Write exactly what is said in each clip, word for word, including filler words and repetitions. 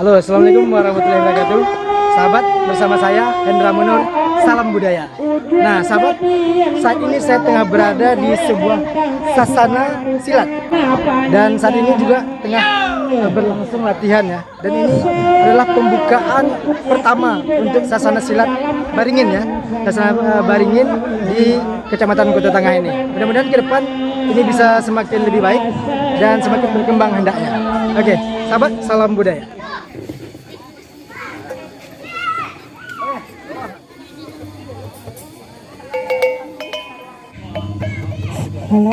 Halo, assalamualaikum warahmatullahi wabarakatuh. Sahabat, bersama saya Hendra Munur. Salam budaya. Nah, sahabat, saat ini saya tengah berada di sebuah sasana silat, dan saat ini juga tengah, eh, berlangsung latihan, ya. Dan ini adalah pembukaan pertama untuk sasana silat Baringin, ya. Sasana, eh, Baringin di Kecamatan Kota Tangah ini. Mudah-mudahan ke depan ini bisa semakin lebih baik dan semakin berkembang hendaknya. Oke, sahabat, salam budaya. Halo.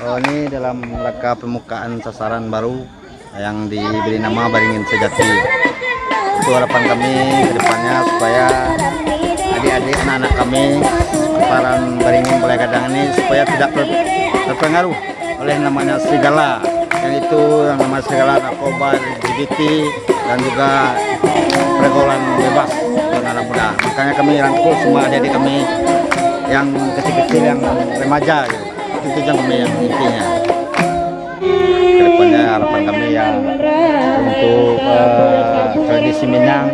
Oh, ini dalam rangka pembukaan sasaran baru yang diberi nama Baringin Sejati. Itu harapan kami ke depannya supaya adik-adik, anak-anak kami, sekitaran Baringin Balai Gadang ini supaya tidak ter-, terpengaruh oleh namanya serigala, yang itu yang namanya serigala narkoba, L G B T, dan juga pergaulan bebas untuk anak muda. Makanya kami rangkul semua adik-adik kami yang kecil-kecil, yang remaja gitu. Itu tujuan kami yang intinya. Kedepannya harapan kami ya untuk, eh, tradisi Minang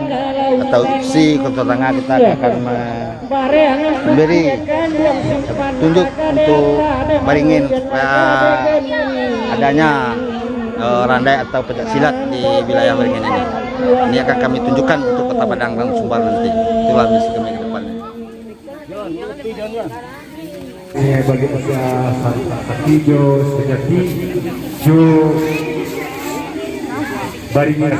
atau si Kota Tangah kita akan me-, memberi tunjuk untuk Baringin supaya adanya, eh, randai atau pencak silat di wilayah Baringin ini. Ini akan kami tunjukkan untuk Kota Padang dan Sumbar nanti. Itulah misi kami ke depannya. Eh, bagi, eh, sa-, sakti jo sejati, jo Baringin.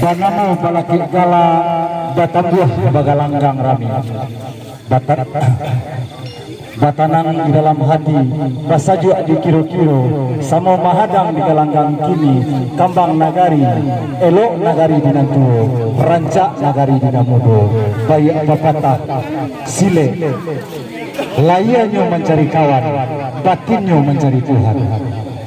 Namo balakik gala, batambuah bagalanggang rami. Bata-, batanang di dalam hati, basajuak di kiro-kiro, samo mahadang di galanggang kini, kambang nagari, elok nagari di nan tuo, rancak nagari di nan mudo, baiak papatah, silek. Lahianyo mancari kawan, batinnyo mancari Tuhan.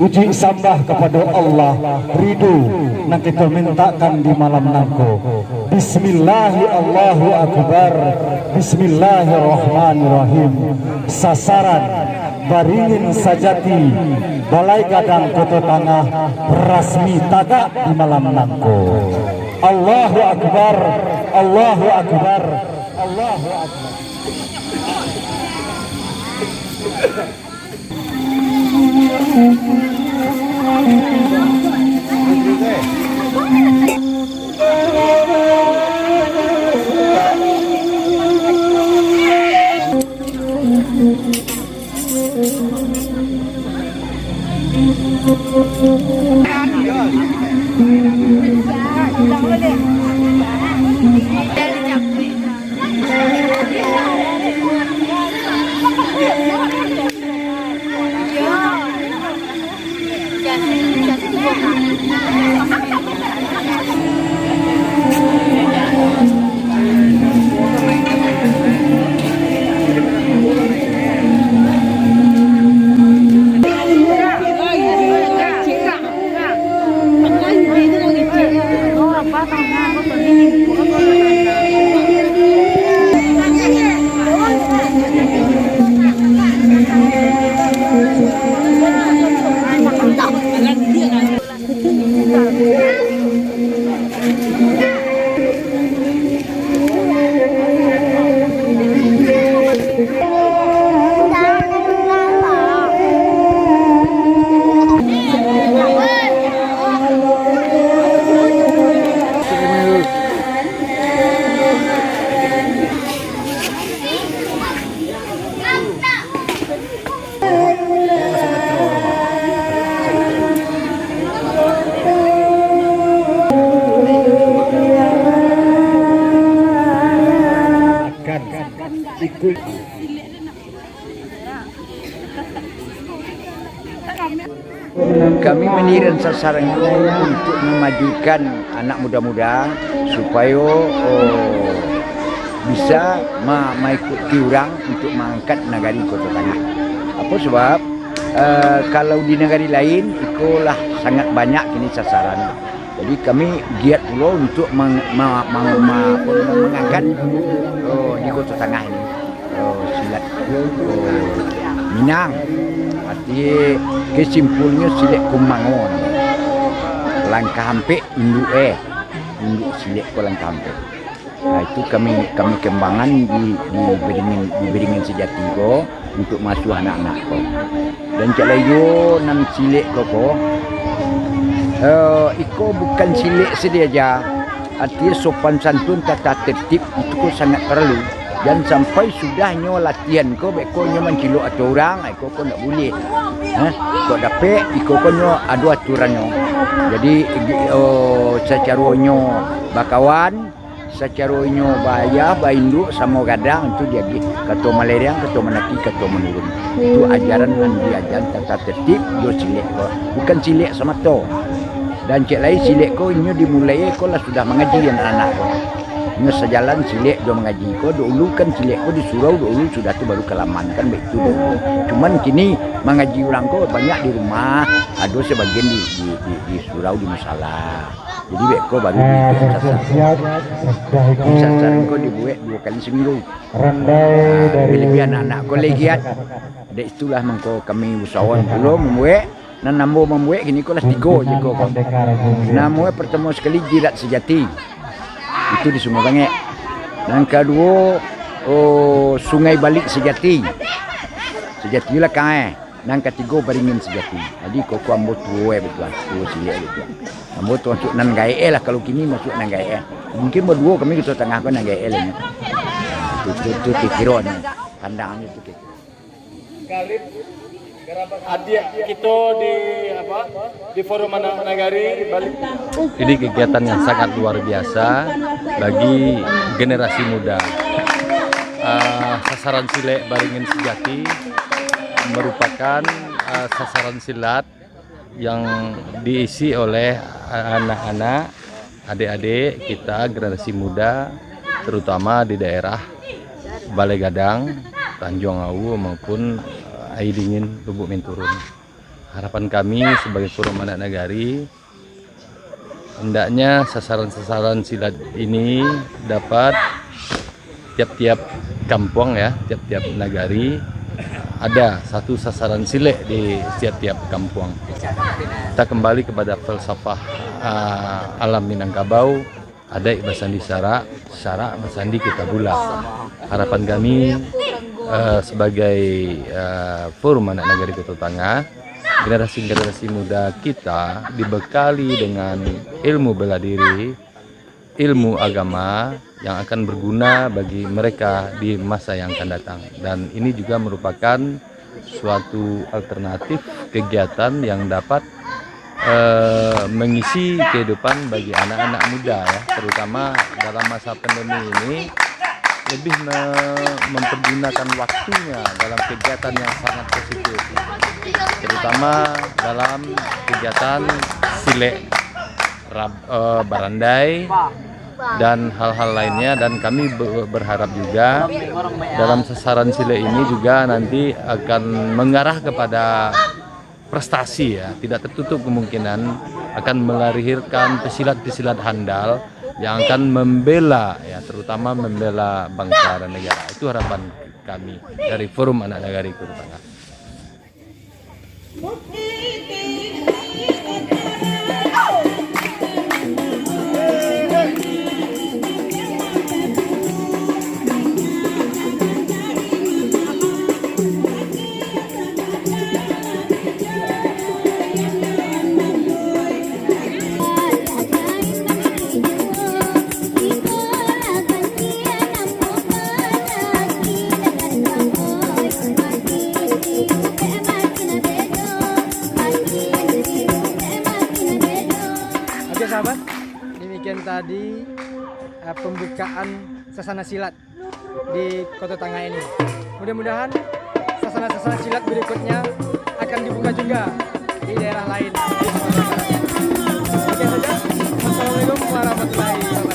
Puji sambah kapado Allah, ridho nan kito mintakan di malam nangko. Bismillahi Allahu Akbar. Bismillahirrahmanirrahim. Sasaran, baringin sajati, Balai Gadang Koto Tangah, rasmi tagak di malam nangko. Allahu Akbar, Allahu Akbar, Allahu Akbar. Kami mandiran sasaran itu untuk mamajukan anak muda-muda supayo, oh, bisa ma-, maikuti urang untuk maangkat nagari Koto Tangah. Apo sabab? Eh, kalau di nagari lain, iko lah sangat banyak kini sasaran. Jadi, kami giat pulo untuk mang-, ma-, mang-, ma-, apo namo, mangangkat, oh, di Koto Tangah ini, oh, silat, oh, Minang. Arti kesimpulnyo silek Kumbango. Langkah ampek induak, eh. Induak silek ko langkah ampek. Nah, itu kami, kami kembangan di, di Beringin, di Beringin Sejati ko, untuk masuak anak-anak ko. Dan cak lai juo nan silek ko, ko, eh, iko bukan silek sadia, arti sopan santun, tata tertib, itu ko sangat paralu. Dan sampai sudah nyo latihan ko, beko nyo mancilok ato urang, iko ko ndak buliah. Eh, kok dapek, iko ko nyo ado aturannyo. Jadi, oh, sacaro nyo bakawan, sacaro inyo baayah, bainduak, samo gadang, tu diagiah kato malereang, kato manaki, kato manurun. Tu ajaran nan diajaran tata tertib jo silek ko. Bukan silek samato. Dan cek lai silek ko inyo dimulai ko lah sudah mangaji anak-anak ko. Inyo sajalan silek jo mangaji ko, dahulu kan silek ko di surau dahulu, sudah tu baru ka laman, kan baitu dahulu. Cuman kini mangaji urang ko banyak di rumah, ado sabagian di, di, di, di surau, di musala. Jadi, beko baru di, ah, di sasar. Siap, siap. Sudah itu. Sasar ko dibuek duo kali saminggu. Randai, ah, dari lebih anak-anak ko lai giat. Dek itulah mangko kami usahoan pulo mambuek. Nan ambo mambuek kini ko lah tigo je ko. Namo partamo sakali Jirat Sejati. Itu di Sungai Bangek. Nan kaduo, oh, Sungai Balik Sejati. Sejati lah kae. Nan katigo, Baringin Sejati. Jadi, koko ambo tuo, eh, batua, tuo silek batua. Ambo tu masuak nan gaek, eh, lah, kalau kini masuak nan gaek, eh. Mungkin baduo kami Koto Tangah ko nan gaek, eh, lah, nyo. Tu, tu, tu, kiro-kironyo. Pandangnyo tu, kiro. Adiak kito di apa, di Forum Anak Nagari balik. Ini kegiatan yang sangat luar biasa bagi generasi muda. Ah, sasaran silek Baringin Sejati merupakan, ah, sasaran silat yang diisi oleh, ah, anak-anak, adik-adik kita, generasi muda, terutama di daerah Balai Gadang, Tanjuang Awu maupun, ah, Aia Dingin, Lubuk Minturun. Harapan kami sebagai Forum Anak Nagari, hendaknya sasaran-sasaran silat ini dapat tiap-tiap kampuang, ya, tiap-tiap nagari ada satu sasaran silek di setiap-tiap kampuang. Kita kembali kepada falsafah, ah, alam Minangkabau, adaik basandi syarak, syarak basandi kitabullah. Harapan kami, eh, sebagai, eh, Forum Anak Nagari Kuto Tangah, generasi-generasi muda kita dibekali dengan ilmu bela diri, ilmu agama yang akan berguna bagi mereka di masa yang akan datang. Dan ini juga merupakan suatu alternatif kegiatan yang dapat, eh, mengisi kehidupan bagi anak-anak muda, ya, terutama dalam masa pandemi ini, lebih me-, mempergunakan waktunya dalam kegiatan yang sangat positif, terutama dalam kegiatan silek, rab-, eh, barandai, dan hal-hal lainnya. Dan kami be-, berharap juga dalam sasaran silek ini juga nanti akan mengarah kepada prestasi, ya, tidak tertutup kemungkinan akan melahirkan pesilat-pesilat handal yang akan membela, ya, terutama membela bangsa dan negara. Itu harapan kami dari Forum Anak Nagari Kuto Tangah. Oke, sahabat, demikian tadi, eh, pembukaan sasana silat di Kuto Tangah ini. Mudah-mudahan sasana-sasana silat berikutnya akan dibuka juga di daerah lain. Oke saja. Wassalamualaikum warahmatullahi wabarakatuh.